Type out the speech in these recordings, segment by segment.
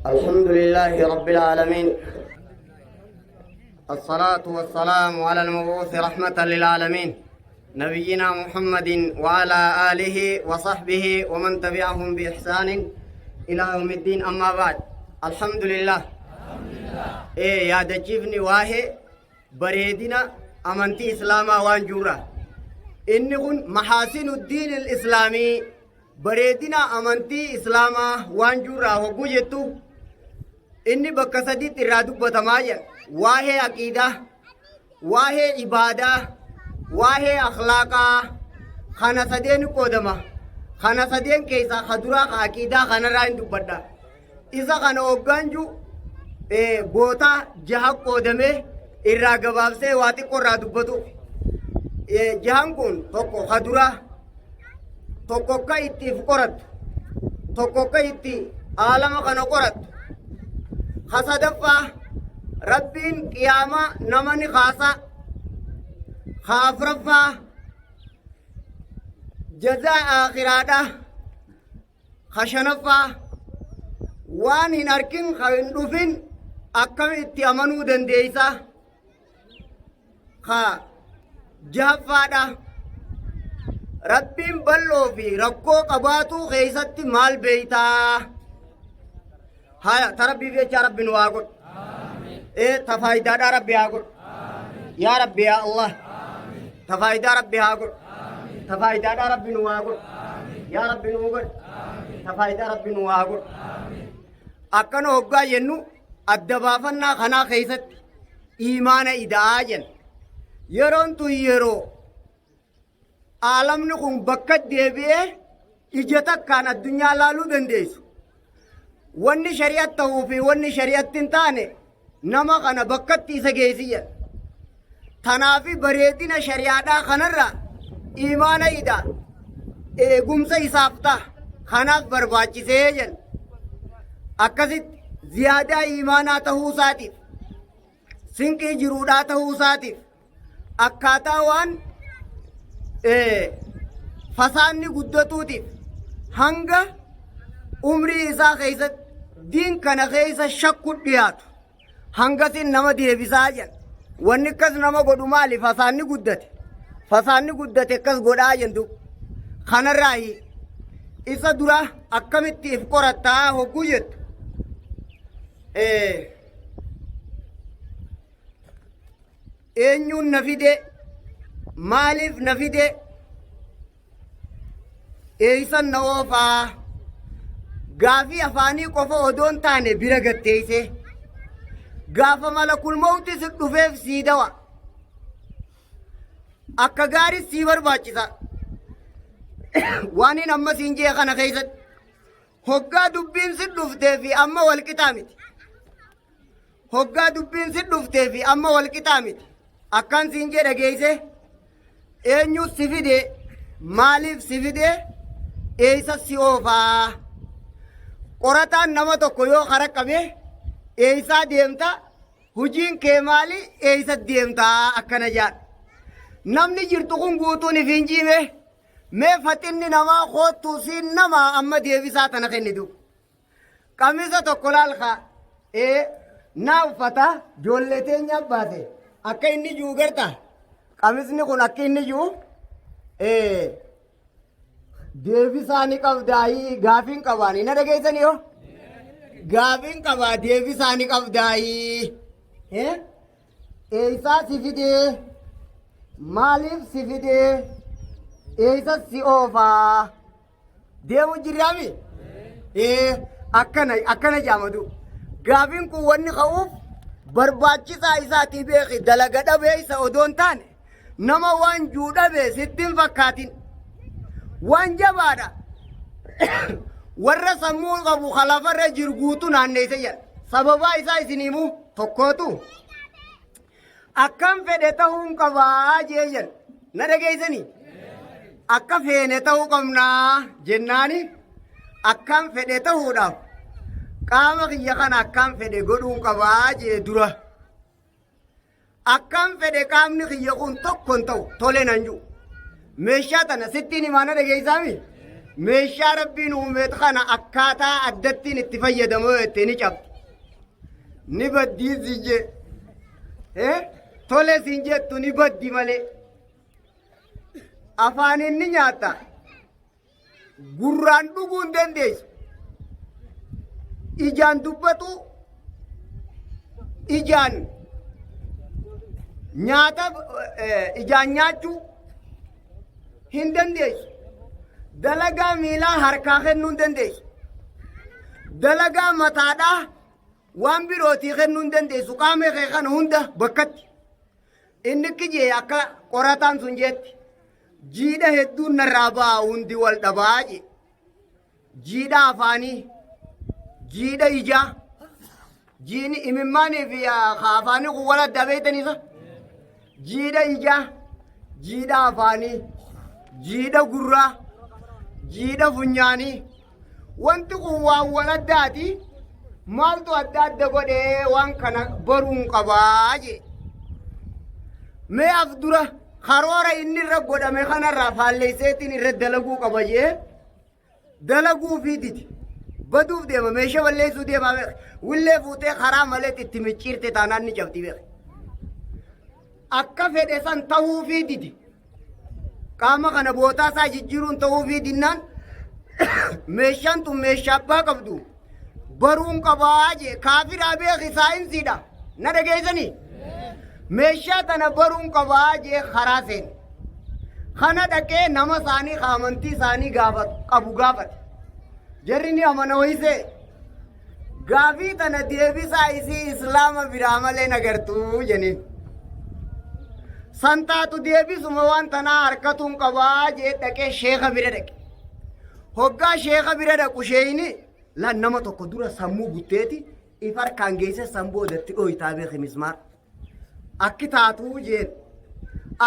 الحمد لله رب العالمين، الصلاة والسلام على المبعوث رحمة للعالمين، نبينا محمد وعلى آله وصحبه ومن تبعهم بإحسان إلى يوم الدين. أما بعد، الحمد لله. إيه يا دجيفني واهي bareedina amantii Islaamaa waan juura. Inni kun mahaasinu diin islaamii, bareedina amantii Islaamaa waan juurraa hogguu jettu, inni bakka sadiitti irraa dubbatamaa jedha. Waa'ee aqiidaa, waa'ee ibaadaa, waa'ee akhlaaqaa, kana sadeen qoodama. Kana sadeen keessaa ka duraa ka aqiidaa kanarraa hin dubbadha. Isa kana hoggaan jiru bootaa jaha qoodamee irraa gabaabsee waa xiqqoo irraa dubbatu. Jahan kun tokko ka duraa, tokko akka itti if qorattu, tokko akka itti aalama kana qorattu. Ka sadaffaa Rabbiin qiyaamaa nama ni kaasa. Ka afraffaa jazaa aakhiraadha. Ka shanaffaa waan hin arkin, ka hin dhufin akkam itti amanuu dandeeysa? Ka jahaffaadha Rabbiin bal'oo fi rakkoo qabaatuu keessatti maal beeytaa? Haya, ta Rabbiif jecha Rabbi nu haa godhu. Ee, ta faayidaadhaa Rabbi haa godhu. Yaa Rabbi, yaa Allah. Ta faayidaa Rabbi haa godhu. Ta faayidaadhaa Rabbi nu haa godhu. Yaa Rabbi nu godhu. Ta faayidaa Rabbi nu haa godhu. Akkana hoggaa jennu, adda baafannaa kanaa keessatti iimaana ida'aa jenna. Yeroon tun yeroo aalamni kun bakka deebi'ee ija takkaan addunyaa laaluu dandeessu. Wanni shari'at ta'uu fi wanni shari'atti hin taane nama kana bakkatti isa geessi jedha. Tanaafi bareedina shari'aadhaa kanarraa imaana ida eegumsa isaaf ta'a. Kanaaf barbaachisee jedha. Akkasitti ziyaadaa imaanaa ta'uu isaatiif, sinqii jiruudhaa ta'uu isaatiif, akkaataa waan fasaanni guddatuutiif, hanga umrii isaa keessatti diin kana keessa shakku dhiyaatu hangasin nama deebisaa jedha. Wanni akkas nama godhu maali? Fasaanni guddate. Fasaanni guddate akkas godhaa jentu. Kanarraayi isa dura akkamitti if qorattaa hogguu jettu. Eenyuun na fide? Maaliif na fide? Eeysan na oofaa? Gaafii afaanii qofa odoon taane bira gatteeyse. Gaafa malakul mawti si dhufeef sii dawa. Akka gaarii sii barbaachisa. Waan hin amma siin jee kana keessatti. Hoggaa dubbiin si dhuftee fi amma wal qixaa miti. Hoggaa dubbiin si dhuftee fi amma wal qixaa miti. Akkaan siin jedha geeyse, eenyu si fide? Maaliif si fide? Eeysa si oofaa? Qorataan nama tokko yoo kara qabe, eeysaa deemta? Hujiin kee maali? Eeysa deemtaa? Akkana jedha. Namni jirtu kun guutuun if hin jiime. Mee faxinni namaa koottuu siin namaa amma deebisaa tana kennitu. Qamisa tokko laal kaa. Ee, naa uffata ijoollee teenya baase. Akka inni jiru garta. Qamisni kun akka inni jiru ee deebisaa ni qabdaayii gaafiin qabaanii na dhageessanii yoo? Gaafiin qabaa, deebisaa ni qabdaayii. Ee eessaa si fidee? Maaliif si fidee? Eessa si oofaa? Deemu jirraami? Ee, akkana akkana jaamadu. Gaafiin kun wanni ka'uuf barbaachisaa isaatii beeki, dalaga dhabee isa odoo hin taane, nama waan juu dhabe sitti hin fakkaatin. Waan jabaadha. Warra sammuu qabu kalafarra jiru guutuu naanneessa jedha. Sababaa isaa isin himuu tokkootu. Akkan fedhe ta'uun qabaa jee jedha. Na dhageessanii? Akka feene ta'uu qabnaa jennaani, akkan fedhe ta'uudhaaf qaama kiyya kana akkan fedhe godhuun qabaa jee dura. Akkan fedhe qaamni kiyya kun tokko hin ta'u, tole nan jiru. Meeshaa tana sittiin himaa, na dhageessaami? Meeshaa Rabbiin uumeet kana akkaataa addattiin itti fayyadamu yoo jette ni cabdi. Ni baddii siin jee. Tole siin jettu ni baddi malee. Afaaniin ni nyaatta. Gurraan dhuguu hin dandeessu. Ijaan dubbatu ijaan nyaata ijaan nyaachuu hin dandeessu. Dalagaa miilaa harkaa kennuu hin dandeessu. Dalagaa mataadhaa waan birootii kennuu hin dandeessu. Qaama kee kana hunda bakkatti. Inni kijee akka qorataan sun jeetti. Jiidha hedduun narraa ba'a hundi wal dhabaa jee. Jiidha afaanii, jiidha ijaa, jiini imimmaanii fi afaanii kun wal addaa beektaniisa. Jiidha ijaa, jiidha afaanii, jiidha gurraa, jiidha funyaanii. Wanti kun waan wal addaati. Maaltu adda adda godhee waan kana baruun qabaa jee. Mee af dura karoora inni irra godhame kanarraa faalleesseetiin irra dalaguu qaba jee dalaguu fi didi. Baduuf deema meeshaa balleessuu deema beek. Willee fuutee karaa malee itti micciirte taanaan ni cabdi beek. Akka fedhe san ta'uu fi didi. Qaama kana bootaa isaa jijjiiruun ta'uu fi dinnaan meeshaan tun meeshaa abbaa qabdu baruun qabaa jee kaafiraa beeki saayinsiidha. Na dhageessanii? Meeshaa tana baruun qabaa jee karaa seene. Kana dhaqee nama isaanii ka amantii isaanii gaafatu qabu gaafate. Jarri ni amana wayisee. Gaafii tana deebisaa isii islaama biraa malee nagartuu jeniin. San taatu deebisuma waan tanaa harkatuun qabaa jee dhaqee sheeka bira dhaqe. Hoggaa sheeka bira dhaqu sheeyni lan nama tokko dura sammuu butteeti if harkaan geesse san boodatti dhooytaa beeki mismaar. Akki taatuu jeen.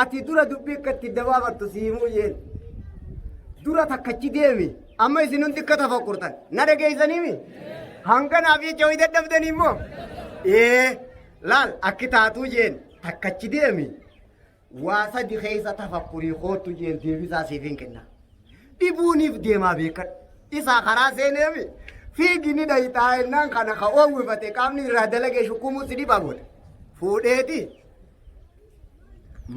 Ati dura dubbii akka itti dabaafattu si himuu jeen. Dura takkachi deemi. Amma isin hundi akka tafakkurtan. Na dhageessaniimi? Hanganaaf jecha wayii dadhabdanii immoo? Ee laal akki taatuu jeen takkachi deemi. Waa sadi keessa tafakkurii koottu jeen deebisaa siif hin kenna. Dhibuuniif deemaa beekadhu. Isaa karaa seeneemi fiigi ni dhayxaa jennaan kana ka oowwifate qaamni irraa dalagee shukkumuu si dhibaa booda. Fuudheeti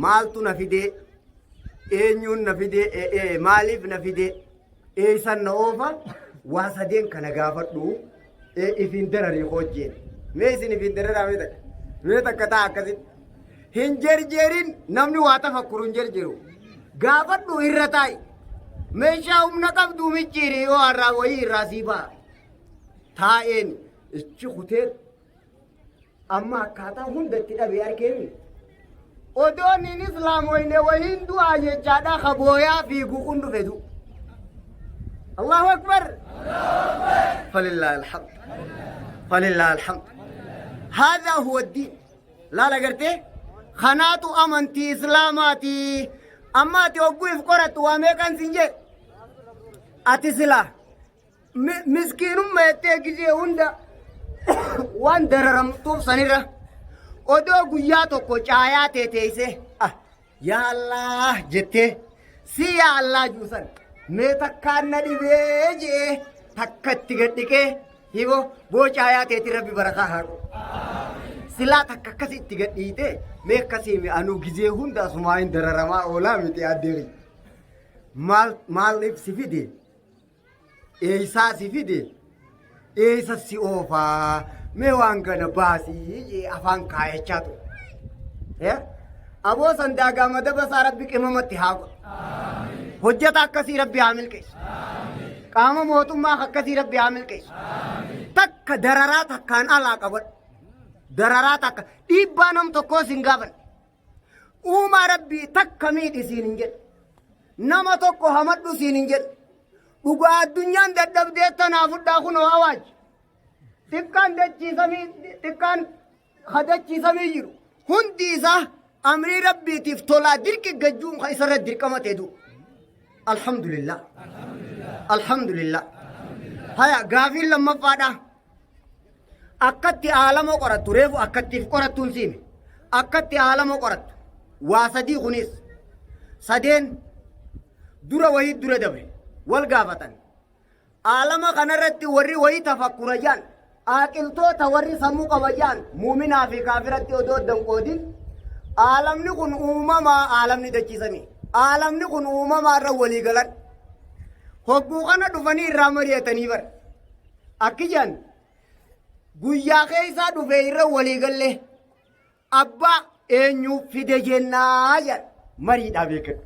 maaltu na fidee eenyuun na fidee maaliif na fidee eessan na oofa waa sadeen kana gaafadhu ifiin dararii hojjeen. Mee isin ifiin dararaa mee takka mee takka ta'a akkasitti. Hin jerjerin namni waa tafakkuru hin jerjeru. Gaafadhu irra taa'i. Meeshaa humna qabdu micciiri yoo har'aa wayii irraa sii ba'a. Taa'een ichi kutee amma akkaataa hunda itti dhabee arkeemi. Odoon hin islaamoyne wayiin du'aa jechaadha ka booyaa fiigu kun dhufe du. Allahu Akbar. Falillaahi alhamd. Falillaahi alhamd. Haadhaa huwa diin. Laal agartee? Kanaatu amantii Islaamaati. Amma ati hogguu if qorattu waa meeqan sin jee? Ati silaa miskiinumma jettee gizee hunda waan dararamtuuf sanirra odoo guyyaa tokko caayaa tee teessee ah yaa Allah jettee si yaa Allah juusan mee takkaan na dhibee jee takka itti gad dhiqee hiboo boo caayaa teetii rabbi barakaa haa godhu. Silaa takka akkasi itti gad dhiitee mee akkasii mi anuu gizee hunda asumaa hin dararamaa oolaa miti addee maal maaliif si fide eeysaa si fide eeysa si oofaa mee waan kana baasii jee afaan kaayachaa ture. Eh? Aboo san daagaa madaba isaa rabbi qimamatti haa godhu. Hojjata akkasii rabbi haa milkeessu. Qaama mootummaa akkasii rabbi haa milkeessu. Takka dararaa takkaan alaa qabadhu. Dararaa takka dhiibbaa nam tokkoo sin gaafanne. Uumaa rabbii takka miidhi siin hin jedhu. Nama tokko hamadhu siin hin jedhu. Dhugaa addunyaan dadhabdee tanaa fudhaa kunoo awaaj. Xiqqaan dachii samii xiqqaan ka dachii samii jiru hundi isaa amrii rabbiitiif tolaa dirqi gajjuun ka isarra dirqama ta'e du'u. Alhamdulillah. Alhamdulillah. Haya gaafiin lammaffaadha. Akkatti aalama qorattu reefu akkattiif qorattuun siime. Akkatti aalama qorattu. Waa sadii kunis. Sadeen dura wayii dura dabre. Wal gaafatan. Aalama kanarratti warri wayii tafakkura jaan, aaqiltoota warri sammuu qaba jaan, muuminaa fi kaafiratti odoo adda hin qoodin, aalamni kun uumamaa aalamni dachiisame. Aalamni kun uumamaa irra walii galan. Hogguu kana dhufanii irraa mari'atanii bar. Akki jaan guyyaa keessaa dhufee irra walii galle abbaa eenyu fide jennaa jedhan mariidhaa beekadhu.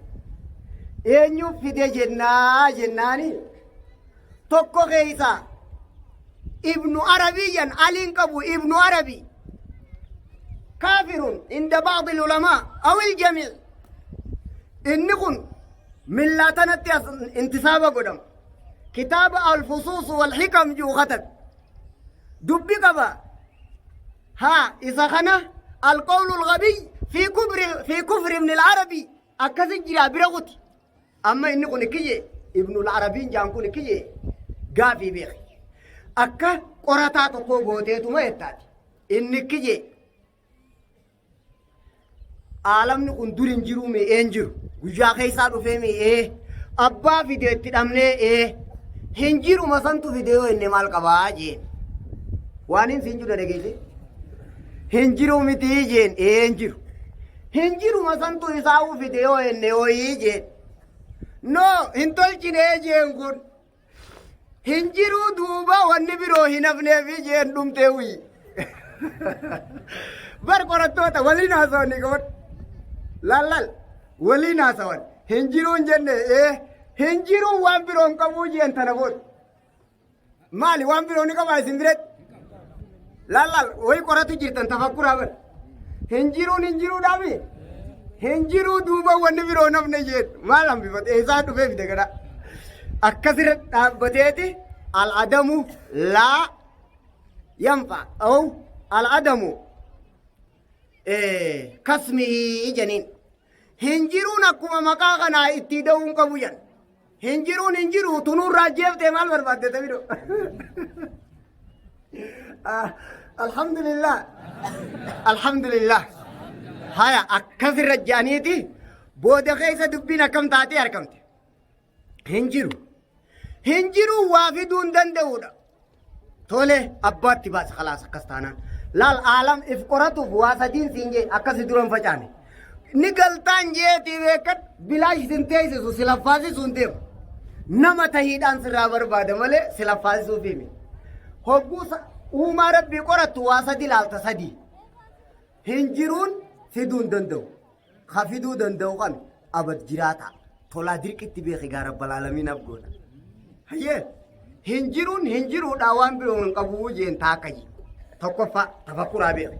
Eenyu fide jennaa jennaani tokko keessaa Ibnu Arabii jedhan aliin qabu Ibnu Arabii. Kaafirun inda ba'dil ulamaa awil jamii. Inni kun millaa tanatti as intisaaba godhama. Kitaaba al-fusuus wal hikam jiru katabe. Dubbi qaba. Haa isa kana alqawlul ghabiy fi kubri fi kufri ibn al-arabi akkasi jira bira kuti. Amma inni kun kiyye ibn al-arabiin jaan kun kiyye gaafii beeki. Akka qorataa tokkoo gooteetuma jettaati. Inni kiyye aalamni kun dur hin jiruu mee een jiru guyyaa keessaa dhufee mee ee abbaa fide itti dhabnee ee hin jiruma santu fide yoo inni maal qabaa jeen waan hin siin jiru dhageesse hin jiru mitii jeen ee hin jiru hin jiruma santu isaa'uu fide yoo inni hooyii jeen no hin tolchinee jeen kun Hin jiruu duuba wanni biroo hin hafneefi jeen dhumtee wii. Bar qorattoota waliin haasawan ni qaban. Laal laal waliin haasawan. Hin jiruu hin jenne ee hin jiruu waan biroo hin qabuu jeen tana booda. Maali waan biroo ni qabaa isin biratti? Laal laal wayi qoratu jirtan tafakkuraa bar. Hin jiruun hin jiruu dhaabi. Hin jiruu duuba wanni biroo namni jeen maal hambifate eessaa dhufee fide gara. Akkasirra dhaabbateeti al-adamu laa yanfa aw al-adamu kasmihii janiin. Hin jiruun akkuma maqaa kanaa itti da'uun qabu jedhan. Hin jiruun hin jiru tunuurraa jeeftee maal barbaadde tabido. Alhamdulillah. Alhamdulillah. Haya akkasirra jedhaniiti booda keessa dubbiin akkam taatee argamte. Hin jiru. Hin jiru waa fiduu hin danda'uudha. Tole abbaatti baasa kalaas akkas taanaan. Laal aalam if qoratuuf waa sadiin siin jee akkasi dura hin facaane. Ni galtaan jeetii beekan bilaash sin teessisu si laffaasisu hin deemu. Nama tahiidhaan sirraa barbaada malee si laffaasisuuf himi. Hogguu uumaa rabbii qorattu waa sadi laalta sadi. Hin jiruun fiduu hin danda'u. Ka fiduu danda'u kami? Abad jiraataa. Tolaa dirqitti beeki gaa rabbal aalamiin abgoodha. Hayyee hin jiruun hin jiruudhaa waan biroo hin qabuu jeen taakkayi. Tokkoffaa tafakkuraa beeki.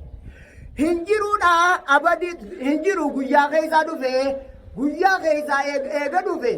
Hin jiruudhaa abadi hin jiru guyyaa keessaa dhufe guyyaa keessaa eega dhufe.